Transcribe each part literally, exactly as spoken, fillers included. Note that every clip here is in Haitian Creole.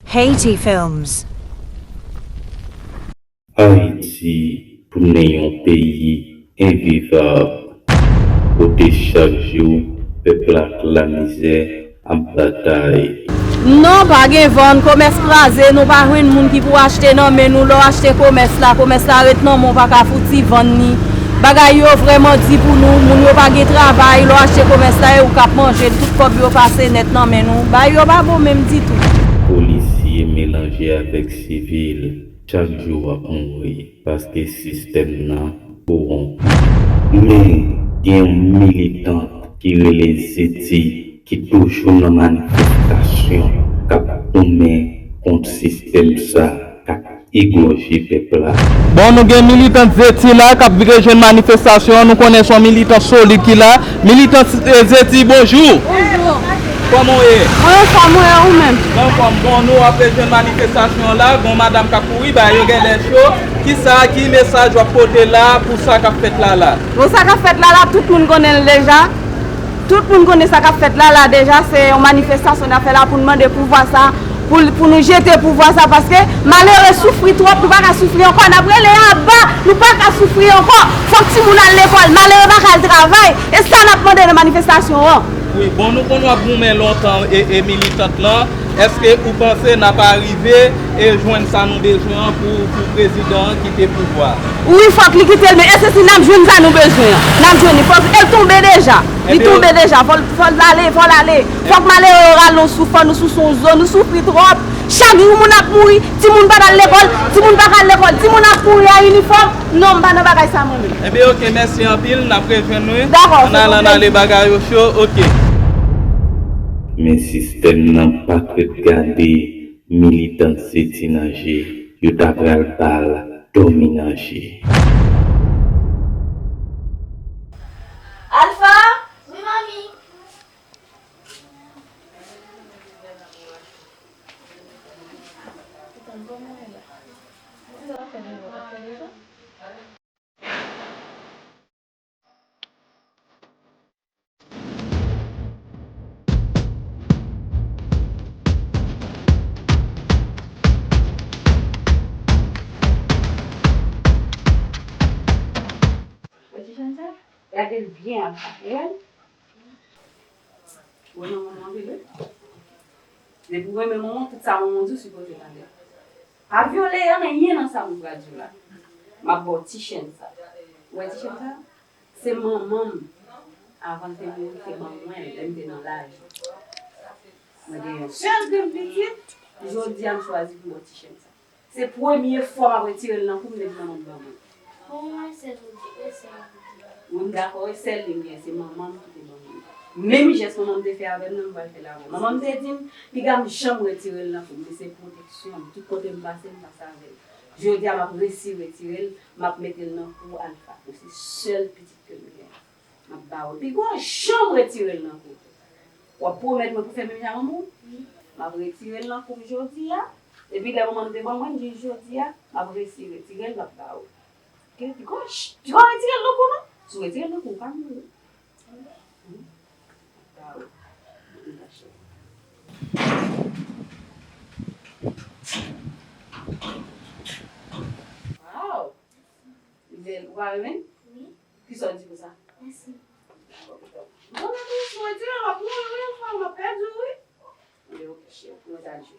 Haiti Films. Ayiti tounen yon peyi envivab, kote chak jou pèp la ak lamizè ap batay. Non, pa gen vann, komès kraze, nou pa jwenn moun ki pou achte nan men nou. Lè w achte komès la, komès la ret nan men w, pa ka fouti vann li. Bagay yo vrèman di pou nou, moun yo pa gen travay, lè w achte komès la, e ou k ap manje l, tout kòb yo pase nèt nan men nou. Bagay yo pa bon menm ditou. Polisye melanje avèk sivil, chak jou w ap mouri, paske sistèm nan kowonpi. Men, gen yon militant ki rele Zeti, ki toujou nan manifestasyon, k ap goumen kont sistèm sa, k ap egòje pèp la. Bon, nou gen militant Zeti la k ap rejwenn manifestasyon an. Nou konnen se yon militan solid ki la. Militan, eh, Zeti, bonjou. Bonjou. Kòman w ye? Mwen anfòm, mwen, ou menm? Mwen anfòm. Bon, nou ap rejwenn manifestasyon an la. Gon madanm k ap kouri, bagay yo genlè cho. Kisa, ki mesaj w ap pote la pou sa k ap fèt la la? Bon, sa k ap fèt la la, tout moun konnen l deja. Tout moun konnen sa k ap fèt la la deja, se yon manifestasyon n ap fè la pou n mande pouvwa sa, pou, pou nou jete pouvwa sa, paske malere soufri twòp, nou pa ka soufri ankò, n ap rele aba, nou pa ka soufri ankò. Fòk timoun al lekòl, malere pa ka al travay, e sa n ap mande nan manifestasyon an. Wi, bon, nou konn w ap goumen lontan e, e militant lan. Èske ou panse n ap arive e jwenn sa nou bezwen an pou, pou prezidan an kite pouvwa a? Wi, fòk li kite l, men èske si n ap jwenn sa nou bezwen an? N ap jwenn li, fòk, e l tonbe deja. Li tonbe deja, fò l, fò l ale, fò l ale. Fòk malere yo rale yon souf, fò nou souse yon zo, nou soufri twòp. Chak jou moun ap mouri, timoun pa t al lekòl, timoun pa ka al lekòl, timoun ap mouri a inifòm. Non, m pa nan bagay sa mwen menm. Enben, oke, mèsi anpil, n ap rejwenn nou. Dakò, se yon plezi. Ann ale, ann ale, bagay yo cho, oke. Men sistèm nan pa t ret gade militan Zeti nan je, yo ta pral ba l dòmi nan je. Alpha? Wi, manmi. Wè ti jèn sa? Gade l byen, Alpha. Ou wè l? Ou wè manman w anpil, wi. Depi w renmen manman w, tout sa manman w di w sipoze tande. Pa vyole anyen nan sa m pral di w la. M ap ba w ti chèn sa. Ou wè ti chèn sa? Se manman m, avan l te mouri, te ban mwen l lè m te nan laj ou. Mwen gen yon sèl grenn pitit, jodi a m chwazi pou m ba w ti chèn sa. Se premye fwa m ap retire l nan kou m depi manman m ban mwen l. Bon, e sèl ou di, e sèl ou di. Wi, m dakò, e sèl li m gen, se manman m ki te ban mwen l. Menm jès manman m te fè avè m nan, m pral fè l avè w. Manman m te di m, piga m janm retire l nan kou m, li se pwoteksyon m. Tout kote m pase, m pase avè l. Jodi a, m ap resi retire l, m ap mete l nan kou Alpha. Ou se sèl pitit ke m gen. M ap ba w l. Piga w janm retire l nan kou. W ap pwomèt mwen pou fè menm jan manman w? Wi. M ap retire l nan kou m jodi a. Epi lè manman m te ban mwen l, jis jodi a, m ap resi retire l, m ap ba w l. Oke? Piga w ch-, piga w retire l nan kou non. Si w retire l nan kou, ou ka mouri. Wi. M ap ba w l. Wow! Bèl, ou pa renmen? Wi. Kisa w di pou sa? Mèsi. Bon, mèsi, mwen di w, w ap mouri, wi, frè, w ap pèdi w, wi. Anben, oke, cheri, nou ta jwe.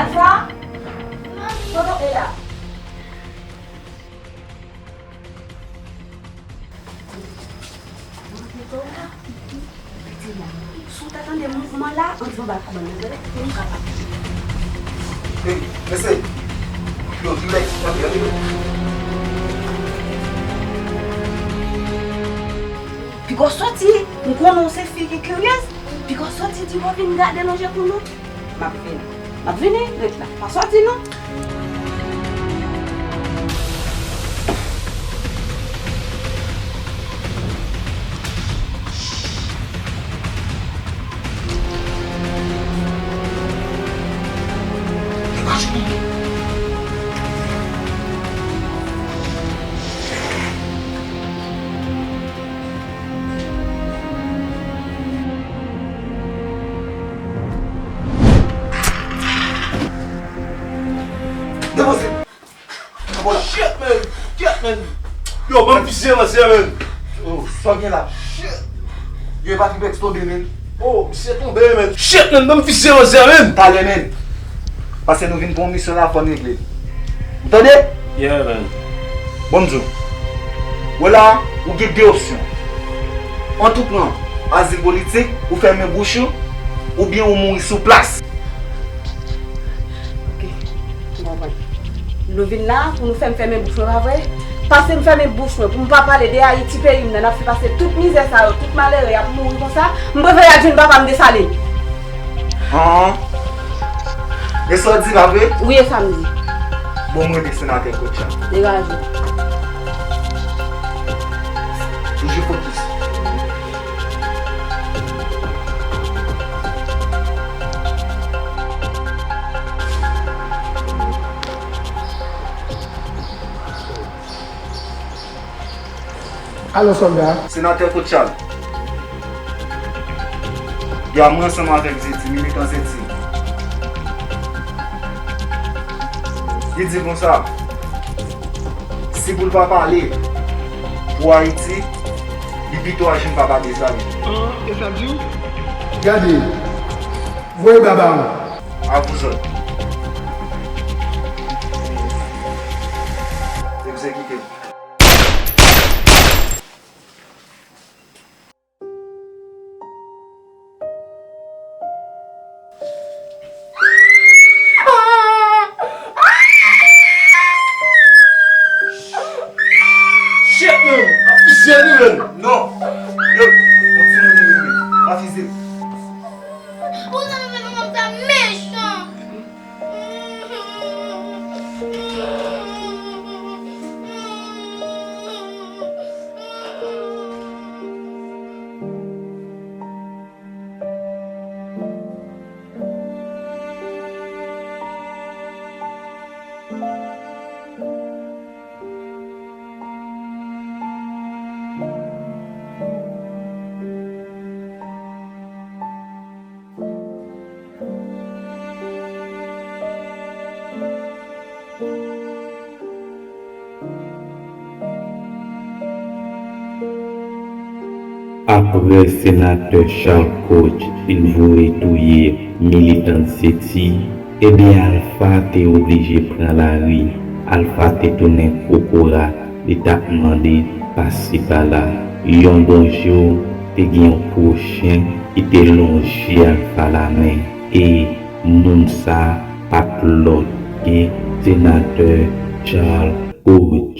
Alpha? Kote w ye la? Si w ta tande mouvman la, antre anba kabann nan, tande? Pou nou kapab. Hey, mesye! Yo, rilèks, tande, tande. Piga w soti, m konnen w se fi ki kiryèz. Ou di w vin gade lonje kou nou? M ap vini. M ap vini, ret la. Pa sòti non. Depoze. Shit, man! Shit, man! Yo, ban m fizye nan zye, man! Oh, sa w gen la? Shit! Yo, e pa triplex tonbe, man. Oh, misye tonbe, man! Shit, man! Ban m fizye nan zye, man! Talè, man! Paske nou vin pou yon misyon la, fò n regle l. Ou tande? Yeah, man. Bon, m di w. Wè la, ou gen de opsyon. Ant ou pran azil politik, ou fèmen bouch ou, oubyen ou mouri sou plas. Ok, m konprann. Nou vin la pou nou fè m fèmen bouch mwen, pa vre? Pase m fèmen bouch mwen, pou m pa pale de Ayiti peyi m nan, n ap fè pase tout mizè sa yo, tout malere y ap mouri konsa, m prefere al jwenn papa m Desalin. An. E sa w di, pa vre? Wi, e sa m di. Bon, m rele senatè Kotcha. Degaje. Toujou fokis. Alo, sòlda. Senatè Claude Charles. Gè a mwen ansanm avèk Zeti, militan Zeti. Li di konsa, si pou l pa pale pou Ayiti, li pito al jwenn papa Desalin. An, e sa l di w? Gade, voye baba w. A vous autres. Egzekite. Shit, man! Afizye li, man! Non! Yo, yon timoun li rele. Afizye. Ou sa fè manman m sa mechan! Apre senatè Charles Claude fin voye touye militan Zeti, ebyen Alpha te oblije pran lari. Alpha te tounen kokorat, li t ap mande pasi pala. Yon bon jou, te gen yon gwo chen ki te lonje Alpha lamen, e moun sa pa t lòt ke senatè Charles Claude.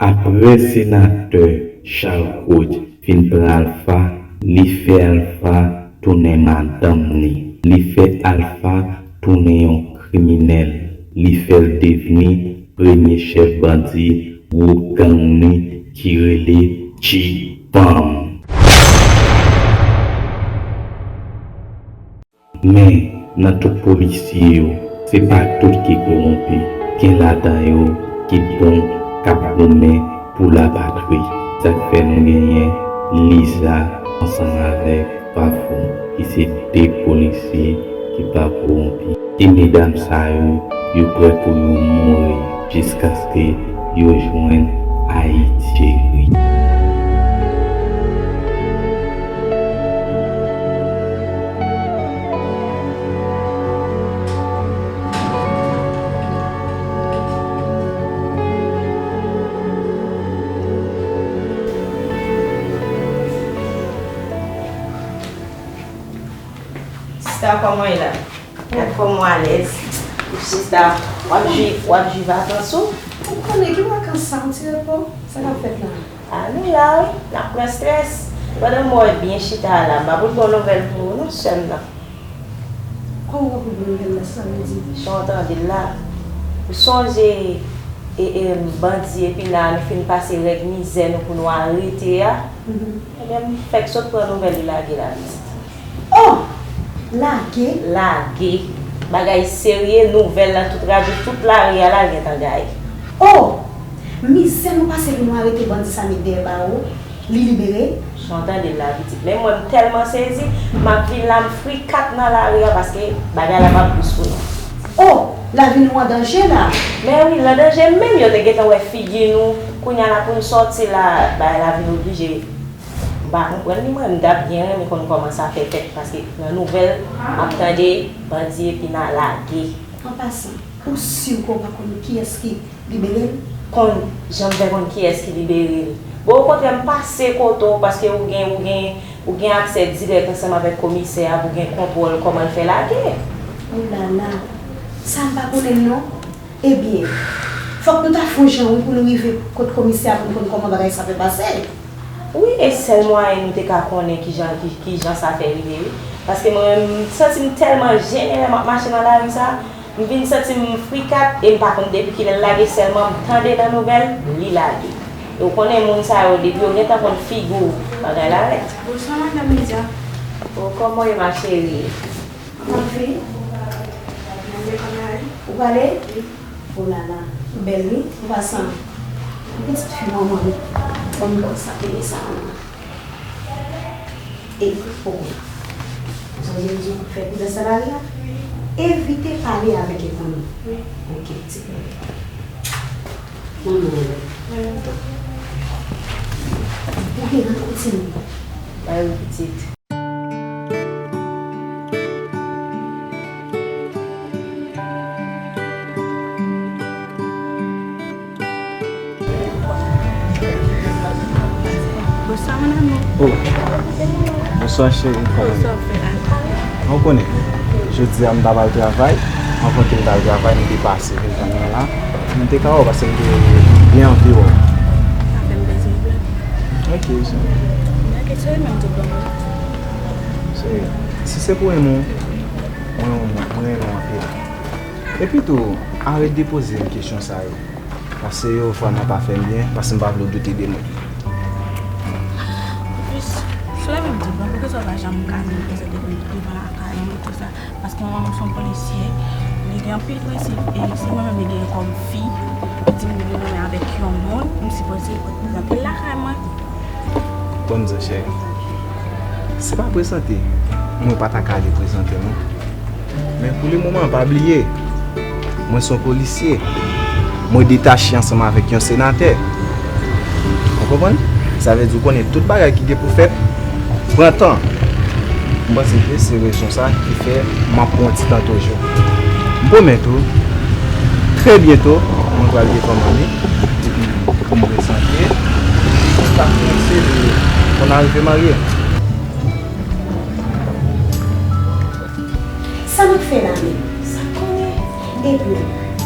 Apre senatè Charles Claude fin pran Alpha, li fè Alpha tounen madanm li. Li fè Alpha tounen yon kriminèl. Li fè l devni premye chèf bandi gwoup gang li ki rele G-Fam. Men, nan tout polisye yo, se pa tout ki kowonpi. Gen ladan yo ki bon, k ap goumen pou lapatri. Sa k fè nou genyen Liza ansanm avèk Fafou, ki se de polisye ki pa kowonpi. E medam sa yo, yo prè pou yo mouri jiskaske yo jwenn Ayiti cheri. Sista, kòman w ye la? Gad kòman w alèz. Sista, w ap jwi, w ap jwi vakans ou? Ou konnen ki vakans sa, yon ti repo? Sa k ap fèt la? A, nou la wi, n ap pran strès. Pandan m wè w byen chita la, m pa pou l bon nouvèl pou ou non, sè m nan. Kòman w pa pou l bon nouvèl la, sa vle di? Jan w tande l la, ou sonje e, e, bandi epi la nou fin pase règ mizè nou pou nou arete a? Ebyen, m fèk sot pran nouvèl li lage la, pitit. Oh! Lage? Lage. Bagay serye, nouvèl nan tout radyo, tout lari a la gentan gaye. Oh! Mizè nou pase pou nou arete bandi sa met dèyè bawo, li libere? Jan w tande l la, pitit. Men mwen, m tèlman sezi, m ap vin la, m frikat nan lari a, paske bagay la p ap dous pou nou. Oh! Lavi nou an danje la! Men wi, l an danje, menm yo te gentan wè figi nou, kounye a la pou n sòti la, bagay la vin oblije M pa konprann li mwen, m t ap byen renmen konn kòman sa fè fèt, paske nan nouvèl, m ap tande bandi epi n a lage. An pasan, ou si ke w pa konn kiyès ki libere l? Konn, jan m fè konn kiyès ki libere l? Bon, okontrè, m pase kote w, paske ou gen, ou gen, ou gen aksè dirèk ansanm avèk komisè a pou gen kontwòl kòman l fè lage. Oulala, sa m pa konnen non. Ebyen, fòk nou ta fè yon jan wi pou nou rive kot komisè a pou n konn kòman bagay sa fè pase. Wi, e sèl mwayen nou te ka konnen kijan, ki, kijan sa fè rive wi. Paske mwen menm, m santi m tèlman jennen lè m ap mache nan lari sa, m vin santi m frikat e m pa konn depi kilè l lage, sèlman m tande nan nouvèl, li lage. E w konnen moun sa yo, depi yo gentan konn figi w, bagay la rèd. Bonswa, madanm Lydia. O, kòman w ye, ma chérie? Anfen. Ou pale? O la la, ou bèl wi, an pasan, yon pitit fi manman wi. Ban m ba w sa, peye sa manman. E, o, sonje m di w pou fè kou dè salari a? Evite pale avèk enkonni. Oke, ti bebe. Manman an la. Oke, n ap kontinye. Bay wi, pitit. Bonswa, mon amour. Oh. Bonswa, cheri. Kòman w ye? Bonswa, frè. Ou konnen, jodi a m t ap al travay. Anvan ke m t al travay, m te pase vin jwenn mwen la. M te ka wè w paske m te byen anvi wè w. Sa fè m plezi, mon frè. Ok, cheri. Gen kesyon, men m te ban w. Cheri, si se pou renmen w, mwen, mwen, mwen renmen w anpil. Epi tou, arete poze m kesyon sa yo. Paske yo vrèman pa fè m byen, paske m pa vle w doute de mwen. Anplis, si w renmen m tout bon, poukisa w pa janm ka vin prezante m devan lakay mwen, konsa? Paske manman m se yon polisye, li gen anpil prensip, e si mwen menm li genyen kòm fi, li di m li vle renmen avèk yon moun, m sipoze reprezante l lakay mwen. Bon, m di w, cheri, se pa prezante, mwen pa ta ka ale prezante non. Men pou le moman, pa bliye, mwen se yon polisye. Mwen detache ansanm avèk yon senatè. Ou konprann? Sa vle di w konnen tout bagay ki gen pou fèt pran tan. M panse ke se rezon sa ki fè m ap pran yon ti tan toujou. M pwomèt ou, trè byento, mwen pral defann manmi. Epi pou m prezante, sa k panse de konn arive marye. Sa n ap fè la menm? Sa k konnen? Epi,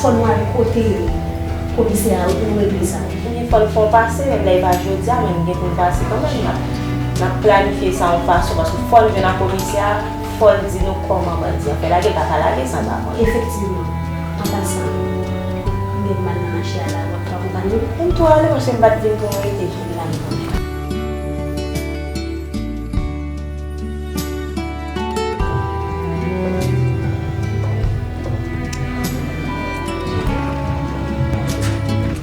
fò nou al kote komisè a wi pou nou regle sa. Ebyen, fò n fè yon pase, menm lè e pa jodi a, men n gen pou n pase kanmenm. N ap, n ap planifye sa yon fason, paske fò n jwenn ak komisè a, fò l di nou kòman bandi an fè lage, l pa ka lage san n pa konnen. Efektivman. An pasan, m gen pou m al nan mache a la, w ap akonpanye m? M tou ale, paske m pa t vin pou m rete, vin la m konnen.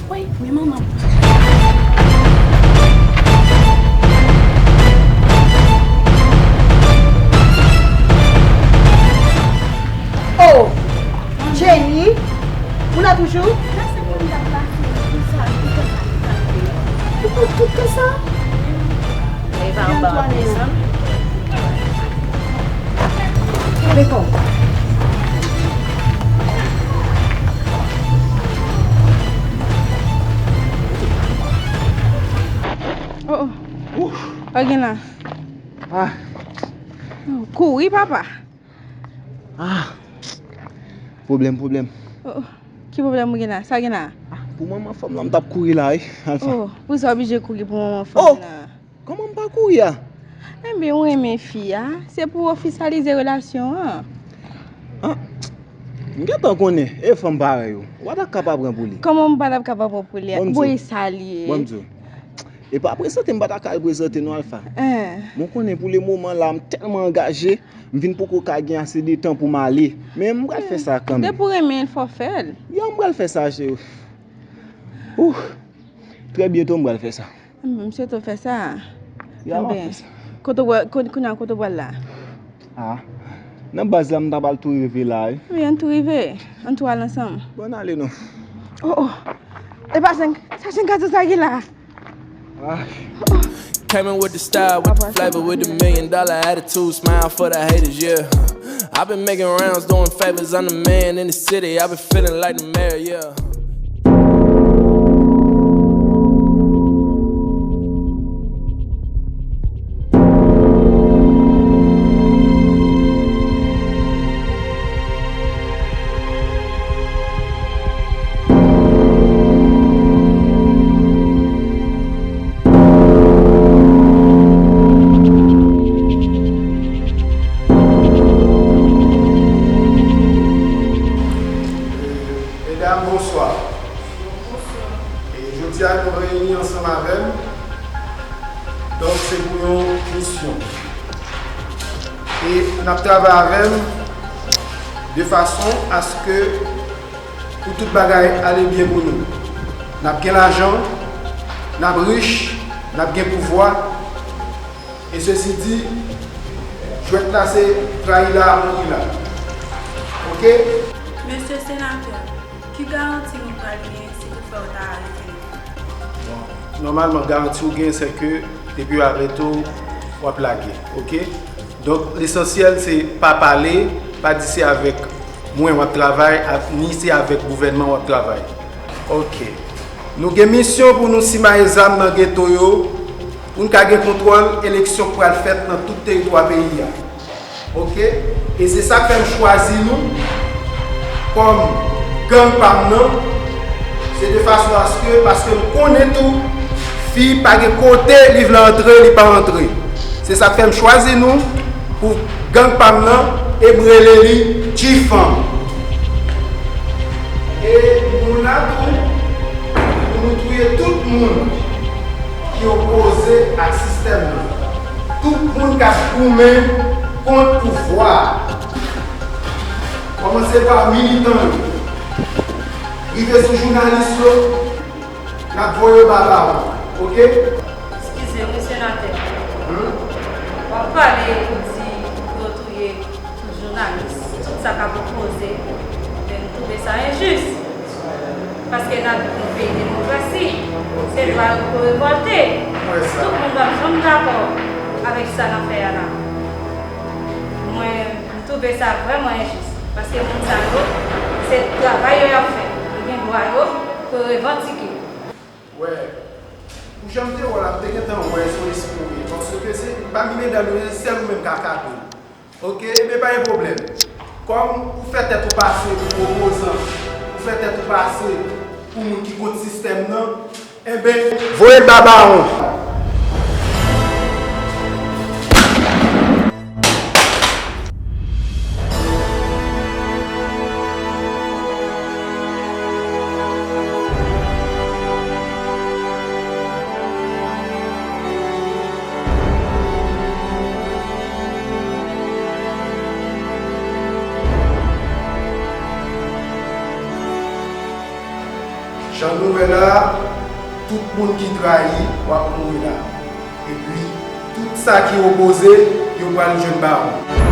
Woy, men manman. Oh! Jenny, ou la toujou? Mwen se pou m t ap pase, pou sa, pou sa, pou sa. Ou pran tout tan sa? Li pa anba w ap desann. Gade kò w. Oh, oh. Sa gen la? Ah. Kouri, papa. Ah. Pwoblèm, pwoblèm. Oh, oh. Ki pwoblèm ou gen la? Sa gen la? Ah, Pou manman fanm lan, m t ap kouri la, wi, Alpha. Oh, pou sa w oblije kouri pou manman fanm lan? Kòman m pa kouri a? Enben, ou renmen fi a, se pou w ofisyalize relasyon an. Ah, m gentan konnen, e fanm parèy ou, ou pa t ap ka pa pran pou li. Kòman m pa t ap ka pa pran pou li a? Bon, m di w. Bon, e sa l ye? Bon, m di w. E pa prezante, m pa ta ka al prezante non, Alpha. Hein. Bon, konnen pou le moman la, m tèlman angaje, m vin poko ka gen ase de tan pou m ale. Men m pral fè sa kanmenm. Depi w renmen l, fò w fè l. Ya, m pral fè sa, cheri. Ouh, trè byento m pral fè sa. M swete w fè sa. Ya, m ap fè sa. Kote w, kounye a, kote w pral la? Ah, nan baz la, m ta pral tou rive la, wi. Wi, ann tou rive. Ann tou al ansanm. Bon, ann ale non. Oh, oh. E pa senk, sa senk kato sa ki la. Ah. Came in with the style, with the flavor, with the million dollar attitude, smile for the haters, yeah. I've been making rounds, doing favors, I'm the man in the city, I've been feeling like the mayor, yeah. Medam, bonswa. E jodi a, nou reyini ansanm avè m. Donk, se pou yon misyon. E n ap travay avè m de fason aske pou tout bagay ale byen pou nou. N ap gen lajan, n ap rich, n ap gen pouvwa. E sesi di, jwèt la se rayi la, mouri la. Oke? Mesye Senatè, ki garanti nou pral genyen si toutfwa yo ta arete nou? Bon, nòmalman, garanti ou genyen, se ke depi yo arete w, w ap lage, oke? Donk, lesansyèl, se pa pale, pa di se avèk mwen w ap travay, a-, ni se avèk gouvènman w ap travay. Oke. Nou gen misyon pou nou simaye zam nan geto yo, pou n ka gen kontwòl eleksyon k pral fèt nan tout teritwa peyi a. Oke? E se sa k fè m chwazi nou kòm gang pa m nan. Se de fason aske, paske m konnen tou, fi pa gen kote li vle antre, li pa antre. Se sa k fè m chwazi nou pou gang pa m nan, e m rele li G-Fam. E nou la tou pou nou touye tout moun ki opoze ak sistèm nan. Tout moun k ap goumen kont pouvwa a. Kòmanse pa militan yo. Rive sou jounalis yo, n ap voye yo ba bawon, oke? Eskize m, wi, senatè. Hmm? W ap pale pou di yo touye tout jounalis, tout sa k ap opoze, men m twouve sa enjis. Paske n abitan yon peyi demokrasi, se dwa yo pou revòlte. Tout moun p ap janm dakò avèk sa n ap fè a la. Mwen, m twouve sa vrèman enjis, paske moun sa yo, se travay yo y ap fè. Yo gen dwa yo pou yo revandike. Wè, pou jan m te wè w la, m te gentan wè se yon espri w ye, paske se pami medam yo, se sèl ou menm k a kape l. Oke, ebyen pa gen pwoblèm. Kòm ou fè tèt ou pase pou opozan, ou fè tèt ou pase pou moun ki kont sistèm nan, enben, voye l ba bawon. Jan nou wè la, tout moun ki trayi w ap mouri la. Epi, tout sa ki opoze, yo pral jwenn bawon.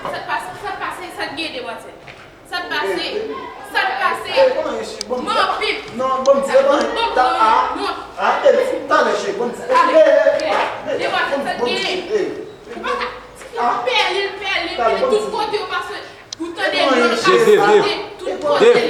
Sa k pase? Sa k pase? Sa k gen, demwazèl? Sa k pase? Sa k pase? Mwen anpil. Non, bon, di, bon, ta, a, a, e, talè, cheri, bon, di, ale, demwazèl, sa k gen? Ou pa ka, ti fi pèlen, pèlen, pèlen, tout kote ou pase, ou tande, tout kote.